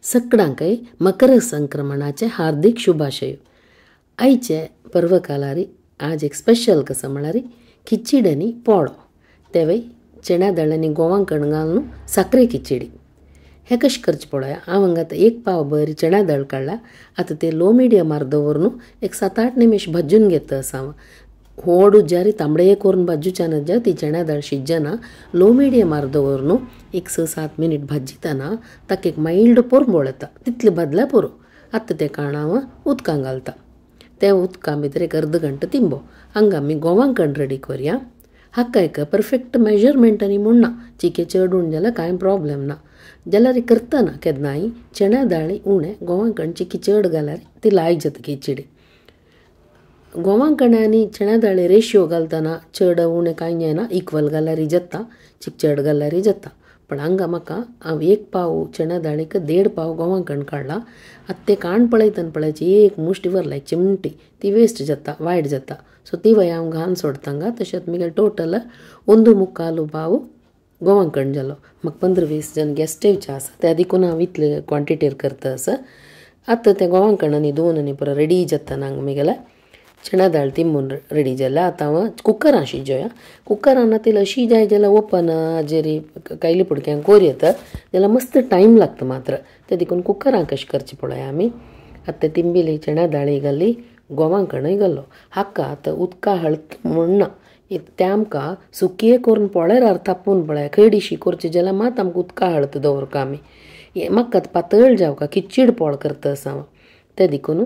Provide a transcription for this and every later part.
सगळ्यांकय मकर संक्रमणाचे हार्दिक शुभाशय। आयचे पर्वकालारी आज एक स्पेशल कसं म्हळ्यार खिचडी आनी पोळो, तेवय चण्या दाळ आनी गोवांकण घालून साखरे खिचडी। हे कशें करचें पळोवया। हांव हांगा आतां एक पाव बरी चण्या दाळ काडला। आतां ते लो मिडियमार दवरून एक 7-8 निमिश भाजून घेता आसा हांव। होड उज्यारी तांबडे करून भाजूच्यान ज्या ती चण्या दाळ शिजना। लो मिडियमार दवरून एक 6-7 मिनीट भाजितना ताका एक मायल्ड पोरंबोळ येता, तितले भाजल्या पुरो। आतां तें काण हांव उदकां घालता। त्या उदकां भितर एक अर्द घंटो तिंबो। हांगा आमी गोवांकण रेडी करया। हाका एक परफेक्ट मेजरमेंट आनी म्हूण ना, चिके चड उण जाल्यार कांय प्रॉब्लेम ना। जाल्यार करतना केन्नाय चण्या दाळी उणें गोवांकण चिकी चड घाल्यार ती लायक जाता खिचडी। गोवांकण आनी चण्या दाळी रेशियो घालतना चड उणें कांय जायना, इक्वल घाल्यार जाता, चिक चड घाल्यार जाता। पण हांगा म्हाका हांव 1 पाव चण्या दाळीक 1.5 पाव गोवांकण काडला। आतां तें काण पळयतना पळयाची एक मुश्टी वरला, एक चिमटी, ती वेस्ट जाता, वायट जाता। सो ती वय हांव घालून सोडता हांगा। तशेंच म्हगेलें टोटल 1.75 पाव गोवांकण जालो। म्हाका 15-20 जण गेस्ट येवचे आसा, त्या देखून हांव इतले क्वॉन्टिटीर करता आसा। आतां तें गोवांकण आनी 2 आनी पुरो रेडी जाता हांगा म्हगेलें चण्या दाळ तिंबून रेडी जाल्या। आतां हांव कुकरान शिजोया। कुकरान ती अशी जाय जाल्यार ओपन हाजेर कायली पुडक्यांक कोर येता जाल्यार मस्त टायम लागता मात्र, ते देखून कुकरान कशें करचें पळोवया आमी। आतां तिंबिली चण्या दाळी घाली, गोवांकणूय घालो। हाका आतां उदका हळद म्हूण ना, तें आमकां सुकी करून पळयल्यार थापून पळय खंय करची जाल्यार मात आमकां उदका हळद दवरका आमी। म्हाका आतां पातळ जावका खिचीड पोळ करता आसा हांव, तें देखून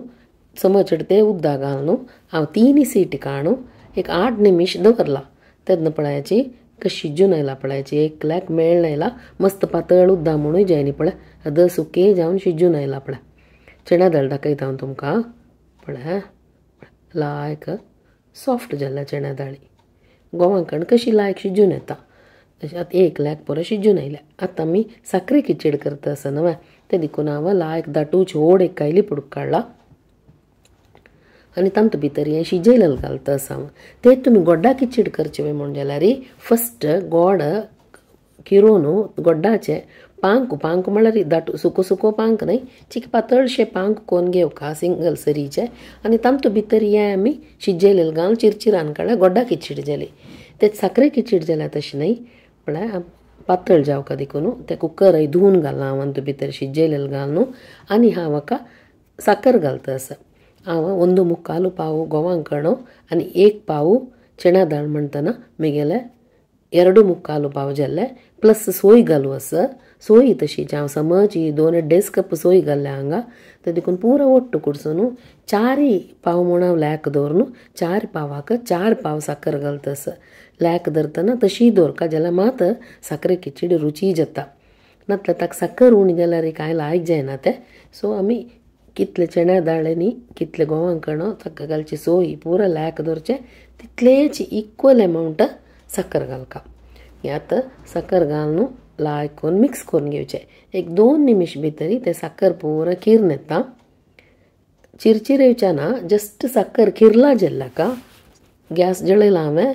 समज तें उदक घालून हांव 3 सीटी काडून एक 8 निमिश दवरला। तेन्ना पळयाची कशी शिजून आयला पळयाची, एक लायक मेळ्ळ आयला, मस्त पातळ उदक म्हणूय जायनी पळय, अद सुकें जावन शिजून आयला पळय। चण्या दाळ दाखयता हांव तुमकां, पळय लायक सॉफ्ट जाल्या चण्या दाळी। गोवांकण कशी लायक शिजून येता, तशें आतां एक लायक पुरो शिजून आयल्या। आतां आमी साखरे खिचडी करता आसा न्हय, तें देखून हांव लायक दाटूच व्हड एक कायली पुडक काडला आनी तातूंत भितर हें शिजयलेलें घालता आसा हांव। तें तुमी गोड्डा खिचडी करचें म्हूण जाल्यार फस्ट गोड किरोवन गोड्डाचें पांक, पांक म्हळ्यार दाटू सुको सुको पांक न्हय, चिक पातळशें पांक कोन्न घेवका सिंगल सरीचें आनी तातूंत भितर हें आमी शिजयलेलें घालून चिरचिरान काडल्यार गोड्डा खिचडी जाली। तें साखरे खिचडी जाल्यार तशें न्हय, म्हळ्यार पातळ जावका देखून तें कुकरय धुवन घालना हांव तातूंत भितर शिजयलेलें घालून आनी हांव हाका साकर घालता आसा। हांव 1.75 पाव गोवांकण आनी 1 पाव चण्या दाळ म्हणटना म्हगेलें 2.75 पाव जाल्ले, प्लस सोय घालू आसा। सोय तशीच हांव समज 2.5 कप सोय घाल्ल्या हांगा, तें देखून पुरो ओट्टू कुडसून 4 पाव म्हूण हांव लॅक दवरून 4 पावाक 4 पाव साकर घालता आसा। लॅक धरतना तशी दवरका जाल्यार मात साखरे खिचडी रुची जाता, नातल्यार ताका साकर उणी जाल्यार कांय लायक जायना तें। सो आमी कितले चण्या दाळ्यांनी कितले गोवांकण ताका घालची सोय पुरो लॅक दवरचें, तितलेच इक्वल एमावंट साकर घालका। हें आतां साकर घालून लायक करून मिक्स करून घेवचें। एक 2 निमिश भितर तें साकर पुरो किर्ण येता, चिरचिर येवचें ना, जस्ट साकर किरला जाल्ला का गॅस जळयला हांवें,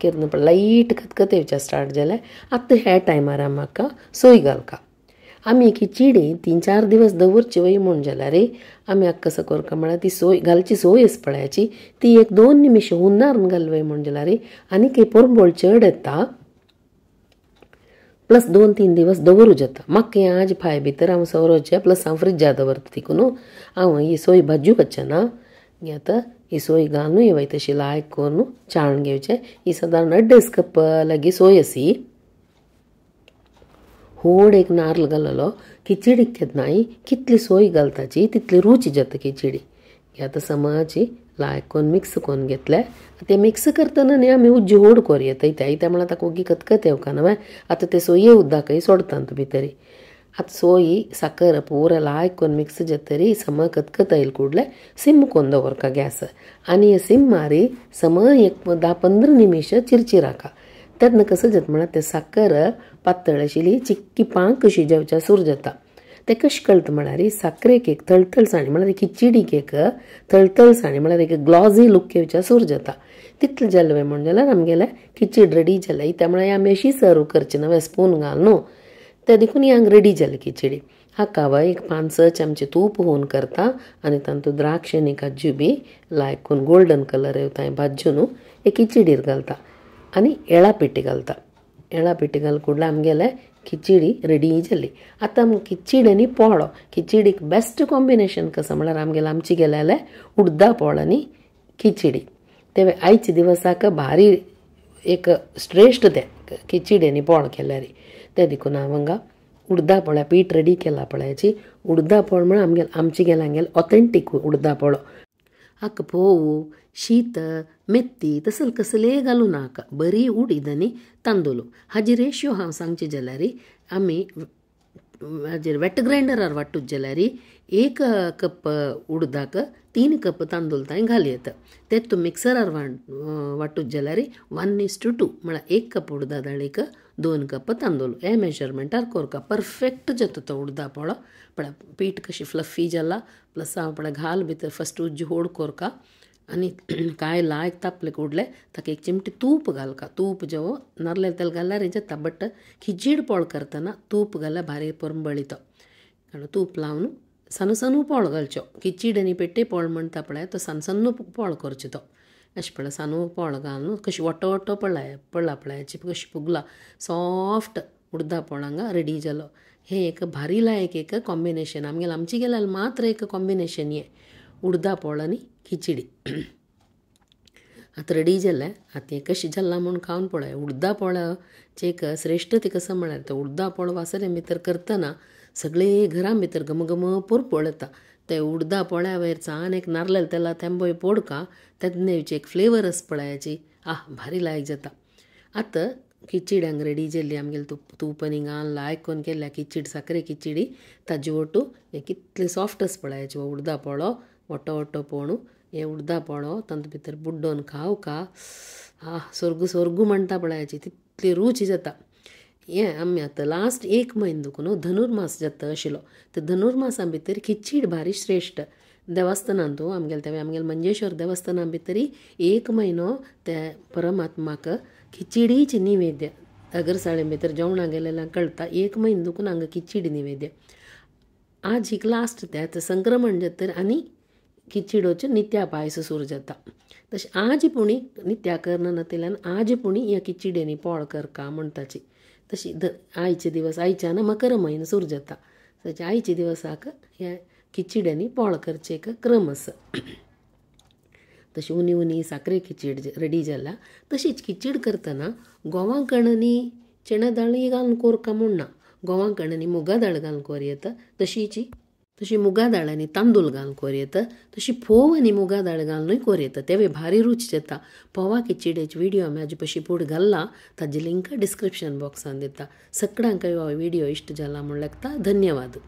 किर्ण लायट खतखत येवचें स्टार्ट जालें। आतां ह्या टायमार म्हाका सोय घालका। आमी खिचडी 3-4 दिवस दवरची वय म्हूण जाल्यार आमी हाका कसो करका म्हळ्यार ती सोय घालची, सोय आसा पळयाची ती एक 2 निमिश हुंदार घालवय म्हूण जाल्यार आनीक एक पोरंबोळ चड येता, प्लस 2-3 दिवस दवरूं जाता। म्हाका हें आज फाय भितर हांव सवरोचें, प्लस हांव फ्रिजा दवरता देखून हांव ही सोय भाजूपाचें ना। आतां ही सोय घालून वय तशी लायक करून चाळून घेवचें। ही सादारण 2.5 कप लागीं सोय आसी। व्हड एक नारल घाललो खिचडीक केन्नाय कितली सोय घालताची तितली रुची जाता खिचडी। आतां समाची लायक करून मिक्स करून घेतलें। तें मिक्स करतना न्ही आमी उज्जी व्हड कोर येता त्या म्हळ्यार ताका ओगी खतखत येवका न्हय। आतां तें सोये उदकय सोडता तातूंत भितर। आतां सोय साकर पुरो लायक करून मिक्स जातरी सम खतखत आयल कुडलें सिम करून दवरका गॅस आनी सिम मारी सम एक 10-15 निमिश चिरचिराका। तेन्ना कसं जाता म्हळ्यार तें साकर पातळ आशिल्ली चिक्की पांक कशी जेवच्या सूर जाता। तें कशें कळटा म्हळ्यार साकरेक एक थळथळसाणी म्हळ्यार खिचडीक एक थळथळसाणी म्हळ्यार एक ग्लॉजी लूक येवच्या सूर जाता। तितलें जालें म्हूण जाल्यार आमगेलें खिचडी रेडी जालें। त्या म्हळ्यार आमी अशी सर्व करची न्हय स्पून घालून, तें देखून हांगा रेडी जालें खिचडी। हाका हांव एक 5-6 चमचे तूप होवन करता आनी तातूंत द्राक्ष आनी काजू बी लायकून गोल्डन कलर येता भाजून एक खिचडीर घालता आनी येळा पिठी घालता. येळा पिठी घाल कुडल्या आमगेले खिचडी रेडी जाली. आतां आमी खिचडी आनी पोळो, खिचडीक बेस्ट कॉम्बिनेशन कसो म्हळ्यार आमगेले आमची गेल्याले उडदा पोळ आनी खिचडी. ते आयच्या दिवसाक भारी एक श्रेश्ठ तें खिचडी आनी पोळ केल्यार. ते देखून हांव हांगा उडदा पोळ्या पीठ रेडी केला पळयाची. उडदा पोळ म्हळ्यार आमगेले आमची गेल्या आमगेले ऑथेंटीक उडदा पोळो. हाका फोव, शीत, मेथी तसल कसलेय घालूं नाका, बरी उडीद आनी तांदूळ. हाजी रेशियो हांव सांगची जाल्यार आमी हाजेर वेट ग्रायंडरार वांटूत जाल्यार 1 कप उडदाक 3 कप तांदूळ तांय घाल येता. ते तूं मिक्सरार वांटूत जाल्यार 1:2 म्हळ्यार 1 कप उडदा दाळीक 2 कप तांदूळ हे मेजरमेंटार कोरका परफेक्ट जाता तो उडदा पोळो. पळय पीठ कशी फ्लफी जाला. प्लस हांव पळय घाल भितर फस्ट उज्ज होड कोरका आनी कांय लायक तापले उडले ताका 1 चिमटी तूप घालका. तूप जेव नारले तेल घाल्यार जाता, बट खिचीड पोळ करतना तूप घाल्यार भारी परंबळी तो. कारण तूप लावन सन्न सन्न पोळ घालच्यो. खिचीड आनी पेट्टे पोळ म्हणटा पळय तो सन्न सन्न पोळ करचो तो. अशें पळय सानू पोळ घालून कशी वटो वटो पळय पळ्ळा पळयाची कशी फुगला सॉफ्ट उडदा पोळ हांगा रेडी जालो. हें एक भारी लायक एक कॉम्बिनेशन आमगेले आमचे गेल्यार मात्र एक कॉम्बिनेशन हें उडदा पोळ आनी खिचडी. आतां रेडी जालें. आतां हें कशें जालां म्हूण खावन पळय. उडदा पोळाचें एक श्रेश्ठ तें कसो म्हळ्यार तो उडदा पोळ वासरे भितर करतना सगळे घरां भितर घमघम पोरपोळ येता. ते उडदा पोळ्या वयर छान एक नारल तेला तेंबोय पोडका तेन्ना एक फ्लेवर आसा पळयाची, आह भारी लायक जाता. आतां खिचडी हांगा रेडी जाल्ली आमगेले तूप आनी घाल लायक करून केल्या खिचडी साकरे खिचडी. ताजे ओटू हें कितलें सॉफ्ट आसा पळयाची हो उडदा पोळो वटो वटो पोणू. हे उडदा पोळो तातूंत भितर बुड्डोवन खावका आह सोर्गू सोर्गू म्हणटा पळयाची, तितली रूच जाता. हें आमी आतां लास्ट 1 म्हयनो देखून धनुर्मास जाता आशिल्लो. ते धनुर्मासा भितर खिचीड भारी श्रेश्ठ देवस्थानान तूं आमगेले ते आमगेले मंजेश्वर देवस्थाना भितर 1 म्हयनो ते परमात्माक खिचडीची निवेद्य अगरसाळे भितर जेवणाक गेलेल्या कळटा. 1 म्हयनो देखून हांगा खिचडी निवेद्य. आज एक लास्ट ते आतां संक्रमण जाता आनी खिचडोचो नित्या पायस सुरू जाता. तशें आज पुणी नित्या करना नातिल्यान आज पुणी ह्या खिचड्यांनी पोळ करका म्हणटाची. तशी आयचे दिवस आयच्यान मकर म्हयनो सुरू जाता. तशें आयचे दिवसाक ह्या खिचड्यांनी पोळ करचें एक क्रम आसा. तशी उनी उनी साकरे खिचडी रेडी जाला. तशीच खिचडी करतना गोवा कणनी चणा दाळी घालून कोरका म्हूण ना, गोवा कणनी मुगा दाळ घालून कोर येता. तशीची तशी मुगा दाळ आनी तांदूळ घालून कोर येता. तशी फोव आनी मुगा दाळ घालूनय कोर येता. तेवूय भारी रूच जाता. पोवा खिचडेचे व्हिडियो आमी हाजे पशी फुडें घाल्ला, ताजी लिंक डिस्क्रिप्शन बॉक्सान दिता. सगळ्यांक हो व्हिडियो इश्ट जाला म्हूण लागता. धन्यवाद.